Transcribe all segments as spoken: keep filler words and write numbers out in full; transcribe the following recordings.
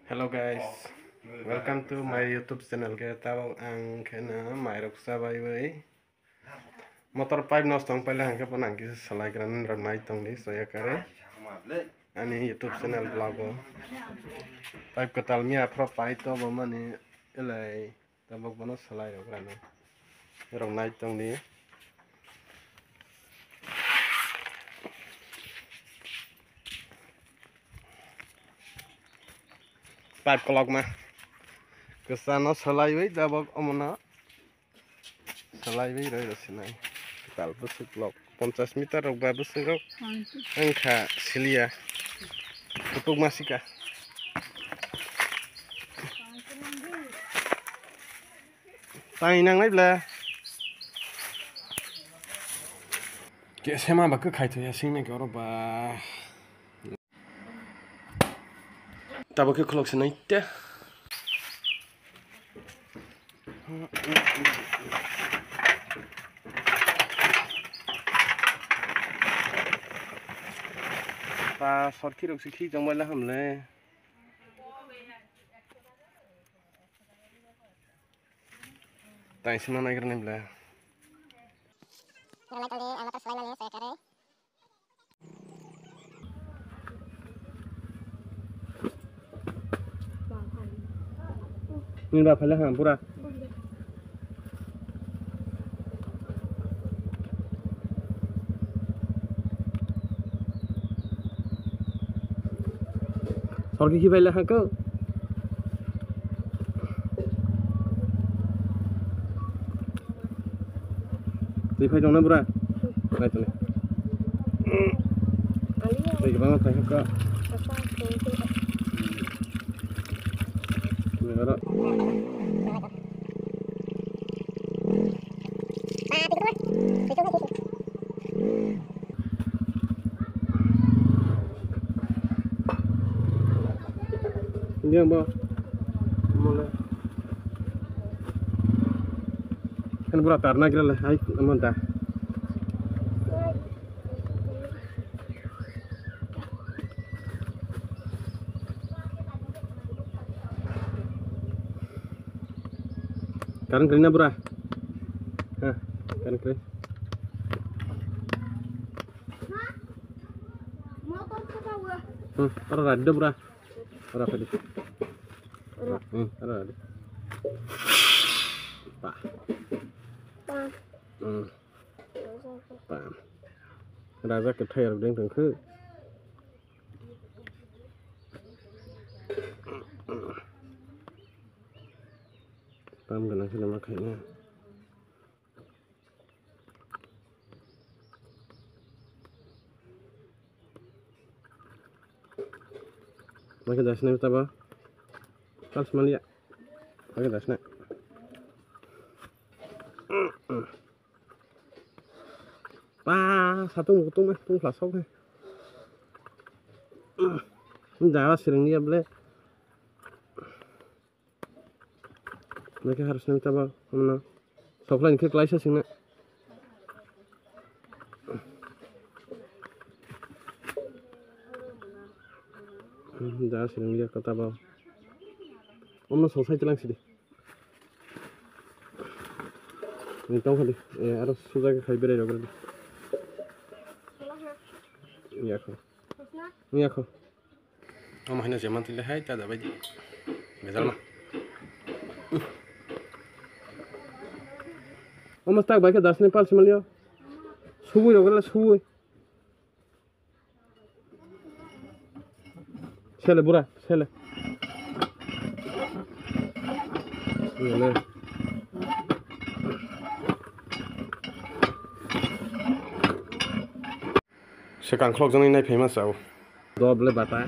Hello guys, welcome to my YouTube channel. Khe tabok ang khe no mairok chabaiwi motor pipe nosto wng paila hwnkhe bono ang kisa salai gra nini rok nai tongdi soya kare ani YouTube channel vlog o. Pipe kwtal miya phro pai to bo mani elai. Tabok bono salai rok rano. Rok nai tongdi. Pipe kolokma. Kwchano salaiwi tabok omono salaiwi roi rw sinai. Tal bwswk lok. Ponchas meter rok ba bwswk rok wngkha siliya. Kutuk masika. Tai nangnai ble. Kesema ba kwkhai thoya singna khe oro ba. Tabok khe khulok se nai te. Pa sorki rok se khi tong bai la ham le. Tai sima nai gra nai ble. Nini ba phaile ha pura. Sorki khi phaile ha ko. Twi phai tongna bura. Nai tongna. Twi kwbangma phai kha. Oro. India ba. Mole. Kan bura tar na gira le, ai, amo da. Karan kri na bura? Ha, karan kri. Hmm, aro radio bura. Ora phai di. Ora. Hmm, ora di. Pa. Pa. Hmm. Pa. Raja kwthai rok deng tong khe. Pam gwnang khe ma khaina. Maikhe dasna tabo. Pals maliya. Maikhe dasna. Pa, satung kutung mah, tung flasok he. Jaga siring niya ble. Nake harus nang taba, mana? Sokla ni khe klaisa singna. Da sing ya kata ba. Omno sosai tilang sidi. Ni tong khadi. E, aro suja khe khai berai rogre. Ni akho. Ni akho. Omo haino jeman tile hai ta dabai di. Bejalma. Omo tak bai khe dasni pal simalio. Subui rogela subui. Sele bura, sele. Ngale. Swkang khulokjaknai nai phaima chao. Doble bata.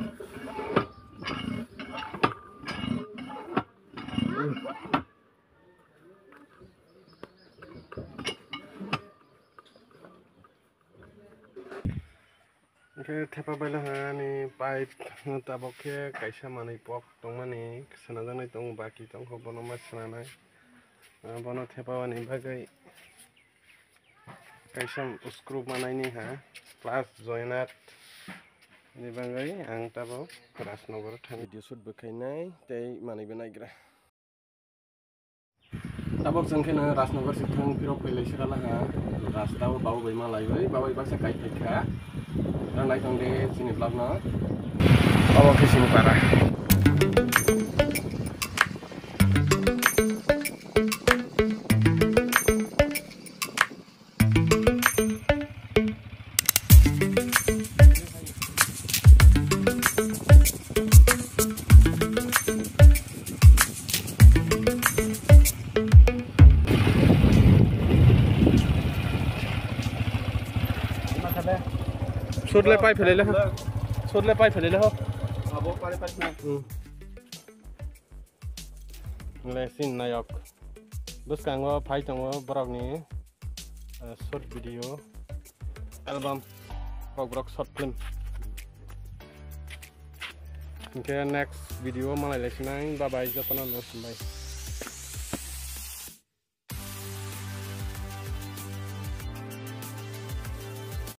Hwnkhe thepa baila ha ani pipe no tabok khe kaisa manwi pok tongmani swnajaknai tongo, baki tongkho bono ma swnanai. Ah, bono thepa ani bagwi kaisa screw manaini ha plus joinat Ni bagwi ang tabok Rajnagar thang video shoot bo khainai tei manwi bo naigra. Tabok chwng kheno Rajnagar se thang phirok phailai sera laha. Rasta o babu bai malaiwi, babu bai baksa kai phaikha. Nang naithong de chini vlog no. Abo khe chini para. Sot le pai phele le ha. Sot le pai phele le ho. Hmm. Le sin nayok. Bwskango phai tongo borokni, eh, short video album, borok, borok short film. Hinkhe next video malai lai sinai. Bye bye, jotono no hambai.